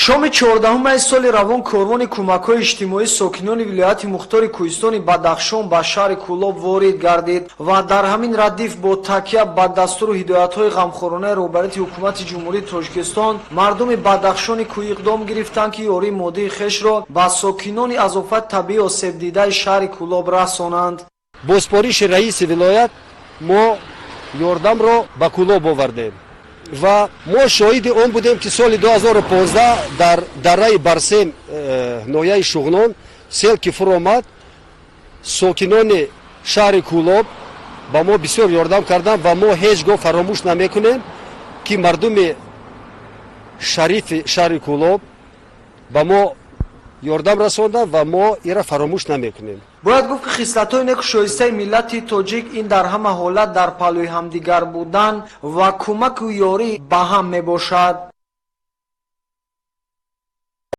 Шоми 14 майи соли равон корвони кӯмакҳои иҷтимоии сокинони вилояти мухтори кӯҳистони Бадахшон ба шаҳри Кӯлоб ворид гардид ва дар ҳамин радиф бо такя ба дастуру ҳидоятҳои ғамхоронаи роҳбарияти ҳукумати Ҷумҳурии Тоҷикистон мардуми Бадахшони кӯҳӣ иқдом гирифтанд, ки ёрии моддии хешро ба сокинони аз офати табиӣ осебдидаи шаҳри Кӯлоб расонанд. Бо супориши раиси вилоят мо ёрдамро ба Кӯлоб овардем ва мо шоҳиди он будем, ки соли 2015 дар дараи Барсем, ноҳияи Шуғнон, сел ки фуромад, сокинони шаҳри Кӯлоб ба мо бисёр ёрдам карданд ва мо ҳеҷ гоҳ фаромӯш намекунем, ки мардуми шарифи шаҳри Кӯлоб ба мо ёрдам расонданд ва мо инро фаромӯш намекунем. Бояд гуфт, ки хислатҳои неку шоистаи миллати тоҷик ин дар ҳама ҳолат дар паҳлӯи ҳамдигар будан ва кӯмаку ёрӣ ба ҳам мебошад.